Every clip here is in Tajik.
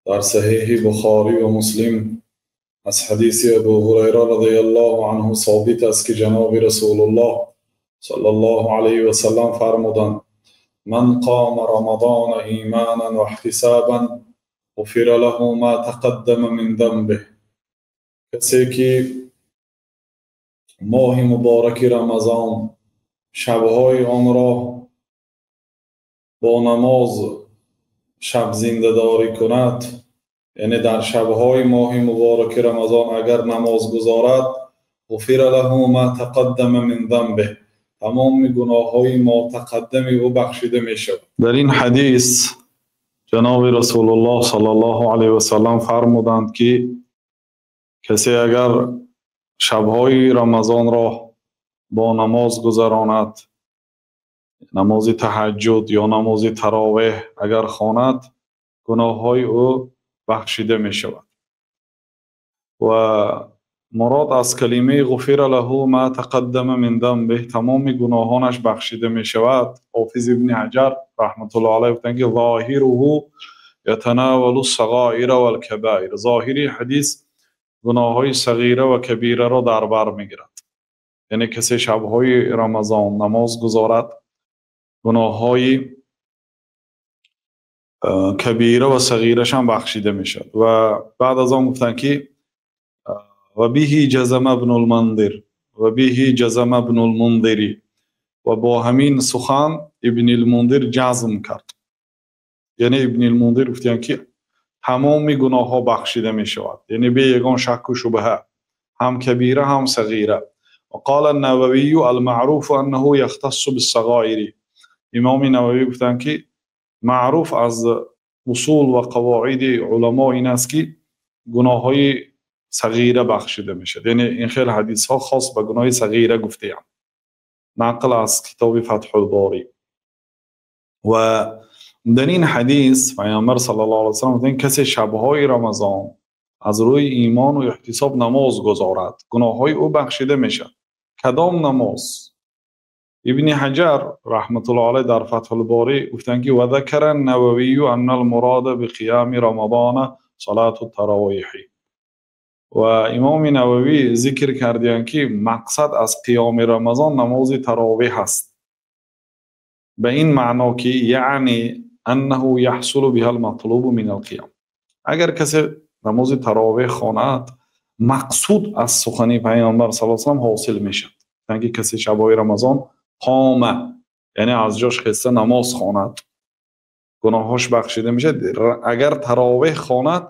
Дар Саҳеҳи Бухорӣ ва Муслим аз ҳадиси Абу Ҳурайра разияллоҳу анҳу собит аст, ки ҷаноби Расулуллоҳ саллаллоҳу алайҳи васаллам фармуданд: ман қома рамазона иймонан ва иҳтисобан ғуфира лаҳу ма тақаддама мин занбиҳ. Касе ки моҳи мубораки Рамазон шабҳои онро бо намоз шаб зиндадорӣ кунад, яъне дар шабҳои моҳи мубораки Рамазон агар намоз гузорад, ғуфира лаҳу ма тақаддама мин занбиҳ, тамоми гуноҳҳои мотақаддами ӯ бахшида мешавад. Дар ин ҳадис ҷаноби Расулуллоҳ саллаллоҳу алайҳи васаллам фармуданд, ки касе агар шабҳои Рамазонро бо намоз гузаронад, намози таҳаҷҷуд ё намози таровеҳ агар хонад, гуноҳҳои ӯ бахшида мешавад. Ва мурод аз калимаи ғуфира лаҳу ма тақаддама мин занбиҳ, тамоми гуноҳонаш бахшида мешавад. Ҳофиз ибни Ҳаҷар раҳматуллоҳи алайҳ гуфтанд, ки зоҳируҳу ятанавалу сағоира вал кабоир. Зоҳири ҳадис гуноҳҳои сағира ва кабираро дар бар мегирад. Яъне касе шабҳои Рамазон намоз гузорад, гуноҳҳои кабира ва сағираш ҳам бахшида мешавад. Ва баъд аз он гуфтанд, ки ва биҳи ҷазама ибнул Мунзир, ва биҳи ҷазама ибнул Мунзири, ва бо ҳамин сухан Ибнул Мунзир ҷазм кард. Яъне Ибнул Мунзир гуфтанд, ки тамоми гуноҳҳо бахшида мешавад, яъне бе ягон шакку шубҳа, ҳам кабира ҳам сағира. وقال النووي المعروف أنه يختص بالصغائر. Имоми Нававӣ гуфтанд, ки маъруф аз усул ва қавоиди уламо ин аст, ки гуноҳҳои сағира бахшида мешавад. Яъне ин хел ҳадисҳо хос ба гуноҳи сағира гуфтаанд. Нақл аз китоби Фатҳулборӣ. Ва дар ин ҳадис Паёмбар саллаллоҳу алайҳи васаллам гуфтанд, касе шабҳои Рамазон аз рӯи имону иҳтисоб намоз гузорад, гуноҳҳои ӯ бахшида мешавад. Кадом намоз? Ибни Ҳаҷар раҳматуллоҳи алайҳ дар Фатҳулборӣ гуфтанд, ки ва закара ан-Нававию анна ал-мурода биқиями Рамазона салату таровеҳ. Ва Имоми Нававӣ зикр карданд, ки мақсад аз қиёми Рамазон намози таровеҳ аст. Ба ин маъно ки яъне аннаҳу яҳсулу биҳа ал-матлубу мин ал-қиём. Агар касе намози таровеҳ хонад, мақсуд аз сухани Паёмбар саллаллоҳу алайҳи васаллам ҳосил мешавад. Чунки касе шабҳои Рамазон қома, яъне аз ҷош хеста намоз хонад, гуноҳҳош бахшида мешавад. Агар таровеҳ хонад,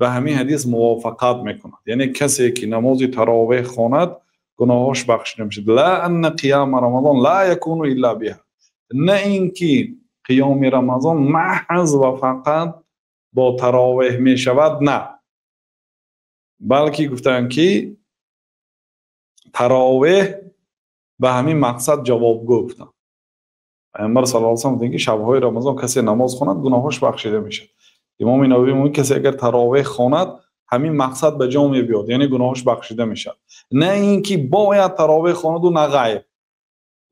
ба ҳамин ҳадис мувофиқат мекунад. Яъне касе ки намози таровеҳ хонад, гуноҳҳош бахшида мешавад. ла анна қияма Рамазон ла якуну илла биҳа. На ин ки қиёми Рамазон маҳз ва фақат бо таровеҳ мешавад, на, балки гуфтанд, ки таровеҳ ба ҳамин мақсад ҷавобгӯ гуфтанд. Паёмбар саллаллоҳу алайҳи васаллам гуфтанд, ки шабҳои Рамазон касе намоз хонад, гуноҳҳош бахшида мешавад. Имоми Нававӣ мегӯяд, касе агар таровеҳ хонад, ҳамин мақсад ба ҷо мебиёд, яъне гуноҳҳош бахшида мешавад. На ин ки бояд таровеҳ хонаду на ғайр.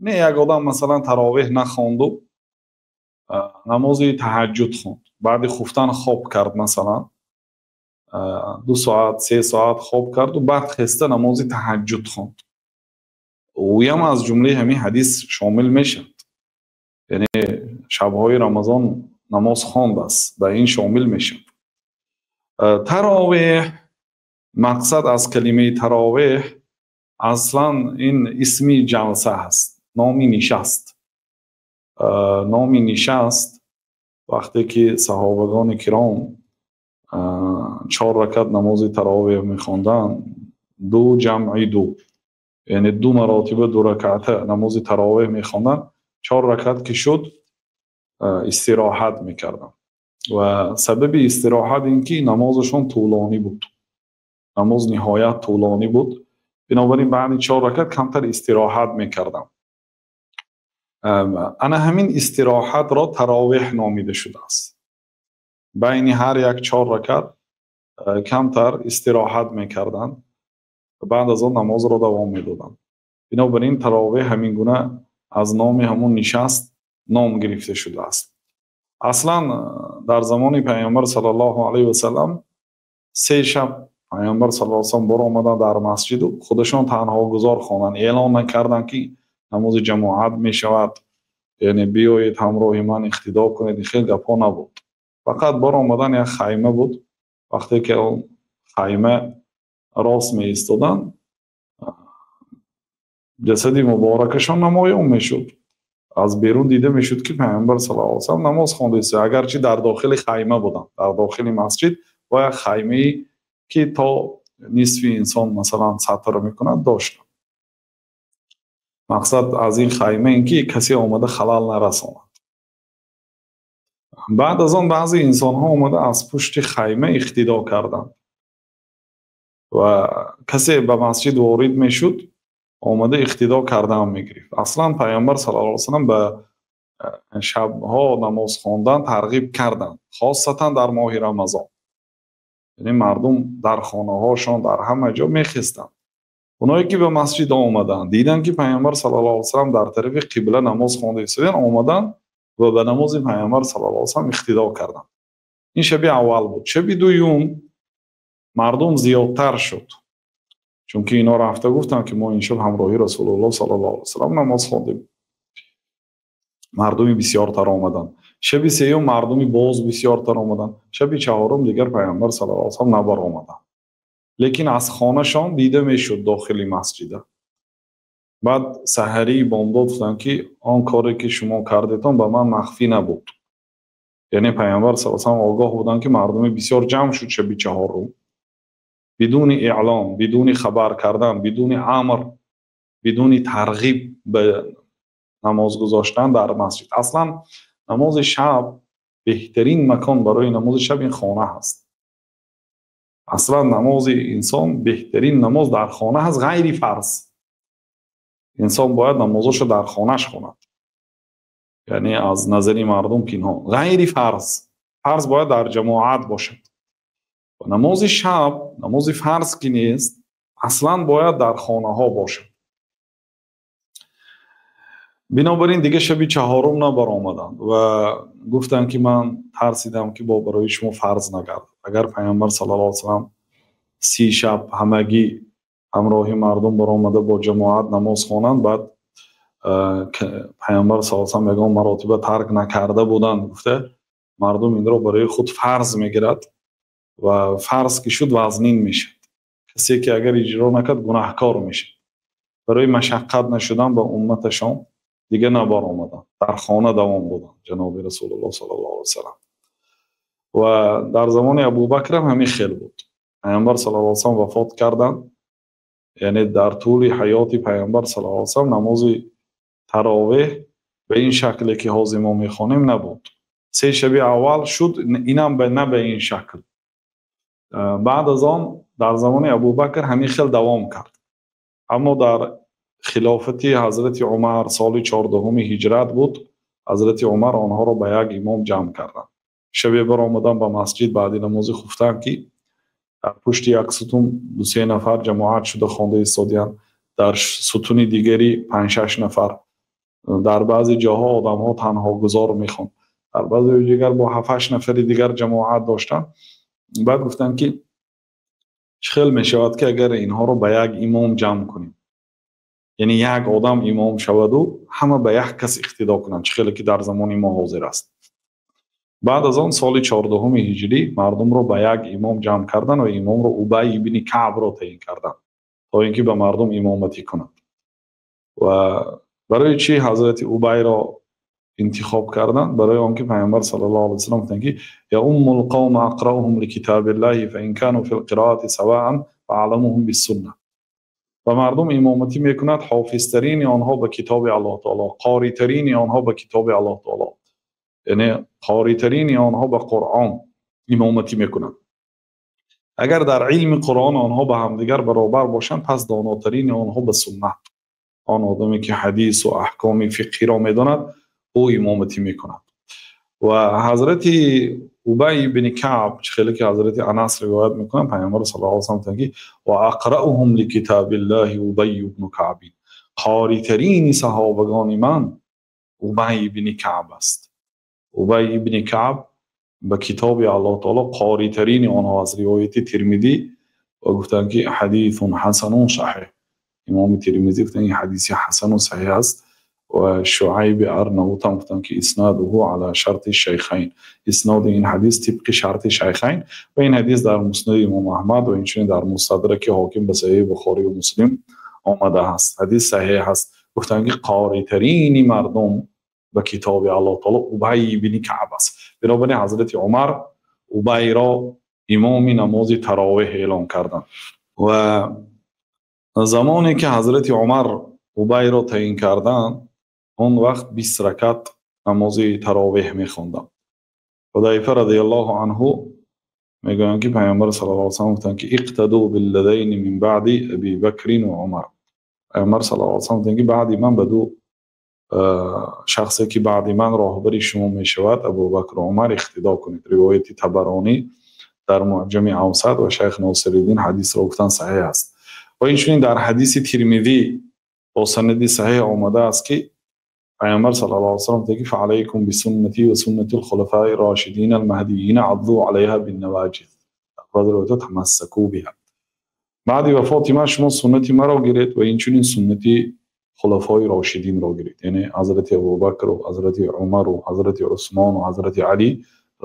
Не, як одам масалан таровеҳ нахонду намози таҳаҷҷуд хонд, баъди хуфтан хоб кард, масалан 2 соат 3 соат хоб карду баъд хеста намози таҳаҷҷуд хонд, ӯям аз ҷумлаи ҳамин ҳадис шомил мешавад. Яъне шабҳои Рамазон намоз хондааст, ба ин шомил мешавад. Таровеҳ, мақсад аз калимаи таровеҳ аслан ин исми ҷалса аст, номи нишаст. Номи нишаст вақте ки саҳобагони киром 4 ракат намози таровеҳ мехонданд, 2 ҷамъи 2, яъне 2 маротиба 2 раката намози таровеҳ мехонданд, 4 ракат ки шуд истироҳат мекарданд. Ва сабаби истироҳат ин ки намозашон тӯлонӣ буд, намоз ниҳоят тӯлонӣ буд. Бинобар ин баъди 4 ракат камтар истироҳат мекарданд. Ана ҳамин истироҳатро таровеҳ номида шудааст. Байни ҳар як 4 ракат камтар истироҳат мекарданд, баъд аз он намозро давом медоданд. Бинобар ин таровеҳ ҳамин гуна аз номи ҳамон нишаст ном гирифта шудааст. Аслан дар замони Паёмбар саллаллоҳу алайҳи васаллам се шаб Паёмбар саллаллоҳу алайҳи васаллам баромаданд дар масҷид, худашон танҳогузор хонданд, эълон накарданд ки намози ҷамоат мешавад, яъне биёед ҳамроҳи ман иқтидо кунед, ин хеле гапҳо набуд. Фақат баромадан як хайма буд. Вақте ки он хайма рост меистоданд, ҷасади муборакашон намоён мешуд. Аз берун дида мешуд ки Паёмбар саллаллоҳу алайҳи васаллам намоз хондааст, агарчи дар дохили хайма буданд, дар дохили масҷид бо як хаймае ки то нисфи инсон масалан сатр мекунад доштанд. Мақсад аз ин хайма ин ки касе омада халал нарасонад. Баъд аз он баъзе инсонҳо омада аз пушти хайма иқтидо карданд ва касе ба масҷид ворид мешуд, омада иқтидо кардан мегирифт. Аслан Паёмбар саллаллоҳу алайҳи васаллам ба шабҳо намоз хондан тарғиб карданд, хосатан дар моҳи Рамазон. Яъне мардум дар хонаҳошон дар ҳама ҷо мехестанд. Оное ки ба масҷид омаданд, диданд ки Паёмбар саллаллоҳу алайҳи васаллам дар тарафи қибла намоз хонда истоданд, омаданд ва ба намози Паёмбар саллаллоҳу алайҳи васаллам иқтидо карданд. Ин шаби аввал буд. Шаби дуюм мардум зиёдтар шуд, чунки ино рафта гуфтанд ки мо ин шаб ҳамроҳи Расулуллоҳ саллаллоҳу алайҳи васаллам намоз хондем. Мардуми бисёртар омаданд. Шаби сеюм мардуми боз бисёртар омаданд. Шаби чаҳорум дигар Паёмбар саллаллоҳу алайҳи васаллам набаромаданд, лекин аз хонашон дида мешуд дохили масҷида. Баъд саҳарии бомдод гуфтанд ки он коре ки шумо кардетон ба ман махфӣ набуд. Яъне Паёмбар саллаллоҳу алайҳи васаллам огоҳ буданд ки мардуми бисёр ҷамъ шуд шаби чаҳорум, бидуни эълон, бидуни хабар кардан, бидуни амр, бидуни тарғиб ба намоз гузоштан дар масҷид. Аслан намози шаб беҳтарин макон барои намози шаб ин хона ҳаст. Аслан намози инсон беҳтарин намоз дар хона ҳаст, ғайри фарз. Инсон бояд намозашро дар хонаш хонад, яъне аз назари мардум пинҳон, ғайри фарз. Фарз бояд дар ҷамоат бошад. Ва намози шаб, намози фарз ки нест, аслан бояд дар хонаҳо бошад. Бинобар ин дига шаби чаҳорум набаромаданд ва гуфтанд ки ман тарсидам ки бо барои шумо фарз нагардад. Агар Паёмбар саллаллоҳу алайҳи васаллам 30 шаб ҳамагӣ ҳамроҳи мардум баромада бо ҷамоат намоз хонанд, баъд Паёмбар саллаллоҳу алайҳи васаллам ягон маротиба тарк накарда буданд, гуфта мардум инро барои худ фарз мегирад ва фарз ки шуд вазнин мешавад. Касе ки агар иҷро накард гунаҳкор мешавад. Барои машаққат нашудан ба умматашон дига набаромаданд, дар хона давом доданд ҷаноби Расулуллоҳ саллаллоҳу алайҳи васаллам. Ва дар замони Абубакр ҳам ҳамин хел буд. Паёмбар саллаллоҳу алайҳи васаллам вафот карданд, яъне дар тӯли ҳаёти Паёмбар саллаллоҳу алайҳи васаллам намози таровеҳ ба ин шакле ки ҳозир мо мехонем набуд. Се шаби аввал шуд, инам на ба ин шакл. Баъд аз он дар замони Абубакр ҳамин хел давом кард. Аммо дар хилофати ҳазрати Умар соли 14 ҳиҷрат буд, ҳазрати Умар онҳоро ба як имом ҷамъ карданд. Шабе баромаданд ба масҷид, баъди намози хуфтанд ки дар пушти як сутун 2-3 нафар ҷамоат шуда хонда истодиянд, дар сутуни дигари 5-6 нафар. Дар баъзе ҷоҳо одамҳо танҳогузор мехонд, дар баъзе ҷои дигар бо 7-8 нафари дигар ҷамоат доштанд. Баъд гуфтанд ки чӣ хел мешавад ки агар инҳоро ба як имом ҷамъ кунем, яъне як одам имом шаваду ҳама ба як кас иқтидо кунанд, чӣ хеле ки дар замони мо ҳозир аст. Баъд аз он соли 14 ҳиҷрӣ мардумро ба як имом ҷамъ карданд ва имомро Убай ибни Каъбро таъин карданд то ин ки ба мардум имоматӣ кунанд. Ва барои чӣ ҳазрати Убайро интихоб карданд? Барои он ки Паёмбар саллаллоҳу алайҳи васаллам гуфтанд ки яуммул қавма ақраъуҳум ликитабиллаҳи фаин кану фил қироати саваан фаъламуҳум биссунна. Ба мардум имоматӣ мекунад ҳофизтарини онҳо ба китоби Аллоҳ таоло, қоритарини онҳо ба китоби Аллоҳ таоло, яъне қоритарини онҳо ба Қуръон имоматӣ мекунанд. Агар дар илми Қуръон онҳо ба ҳамдигар баробар бошанд, пас донотарини онҳо ба суннат, он одаме ки ҳадису аҳкоми фиқҳиро медонад, ӯ имоматӣ мекунад. Ва ҳазрати Убай ибни Каъб, чӣ хеле ки ҳазрати Анас ривоят мекунанд, Паёмбар саллаллоҳу алайҳи васаллам гуфтанд ки ва ақраъуҳум ликитабиллаҳи Убай ибну Каъб, қоритарини саҳобагони ман Убай ибни Каъб аст. Убай ибни Каъб ба китоби Аллоҳ таоло қоритарини онҳо аз ривояти Тирмизӣ ва гуфтанд, ки ҳадисун ҳасанун саҳеҳ. Имоми Тирмизӣ гуфтанд, ин ҳадиси ҳасану саҳеҳ аст ва Шуайби Арнаут ҳам гуфтанд, ки иснадуҳу ала шарти шайхайн, исноди ин ҳадис тибқи шарти шайхайн. Ва ин ҳадис дар Муснади Имом Аҳмад ва инчунин дар Мустадраки Ҳоким ба Саҳеҳи Бухорию Муслим омадааст. Ҳадис саҳеҳ аст. Гуфтанд, ки қоритарини мардум ба китоби Аллоҳ таоло Убай ибни Каъб аст. Бинобар ин Ҳазрати Умар Убайро имоми намози таровеҳ эълон карданд. Ва замоне ки Ҳазрати Умар Убайро таъин карданд, он вақт 20 ракат намози таровеҳ мехонданд. Ҳудайфа радиаллоҳу анҳу мегӯянд, ки Пайғамбар саллаллоҳу алайҳи васаллам гуфтанд, ки иқтаду билладайни мин баъди Аби Бакрин ва Умар. Пайғамбар саллаллоҳу алайҳи васаллам гуфтанд, ки баъди ман ба ду шахсе ки баъди ман роҳбари шумо мешавад, Абубакр ва Умар, иқтидо кунед. Ривояти Табаронӣ дар Муъҷами Авсат ва Шайх Носириддин ҳадисро гуфтанд саҳеҳ аст. Ва инчунин дар ҳадиси Тирмизӣ бо санади саҳеҳ омадааст, ки Пайғамбар саллаллоҳу алайҳи васаллам гуфтанд, ки фаалайкум бисуннати ва суннати лхулафаи рошидин алмаҳдиина адзу алайҳа биннаваҷиз. Дар баъзе ривоятҳо тамассаку биҳа. Баъди вафоти ман шумо суннати маро гиред ва инчунин суннати хулафои рошидинро гиред, яъне Ҳазрати Абубакру, Ҳазрати Умару, Ҳазрати Усмону Ҳазрати Алӣ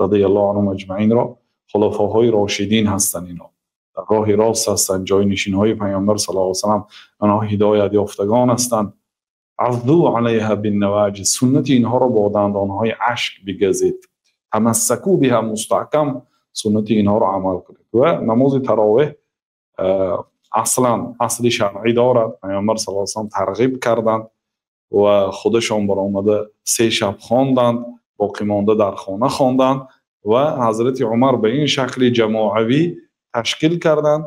радиаллоҳу анҳум аҷмаинро. Хулафоҳои рошидин ҳастанд, ино дар роҳи рост ҳастанд, ҷойнишинҳои Пайғамбар саллаллоҳу алайҳи васаллам, онҳо ҳидоят ёфтагон ҳастанд. Азду алайҳа биннаваҷиз, суннати инҳоро бо дандонҳои ашк бигазед. Тамассаку биҳа, мустаҳкам суннати инҳоро амал кунед. Ва намози таровеҳ аслан асли шаръӣ дорад. Пайғамбар саллаллоҳу алайҳи васаллам тарғиб карданд ва худашон баромада 3 шаб хонданд, боқимонда дар хона хонданд ва Ҳазрати Умар ба ин шакли ҷамоавӣ ташкил карданд.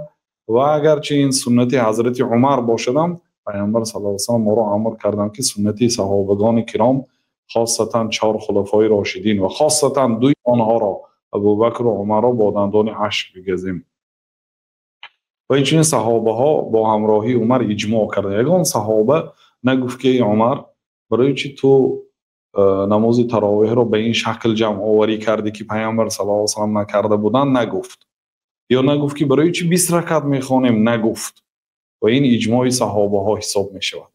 Ва агарчи ин суннати Ҳазрати Умар бошадам, Пайғамбар саллаллоҳу алайҳи васаллам моро амр карданд, ки суннати саҳобагони киром, хосатан 4 хулафои рошидин ва хосатан дуи онҳоро, Абубакру Умарро, бо дандони ашк бигазем. Ва инчунин саҳобаҳо бо ҳамроҳии Умар иҷмоъ карданд. Ягон саҳоба нагуфт, ки эй Умар, барои чи ту намози таровеҳро ба ин шакл ҷамъоварӣ кардӣ, ки Пайғамбар саллаллоҳу алайҳи васаллам накарда буданд, нагуфт. Ё нагуфт, ки барои чи 20 ракат мехонем, нагуфт. Ва ин иҷмои саҳобаҳо ҳисоб мешавад.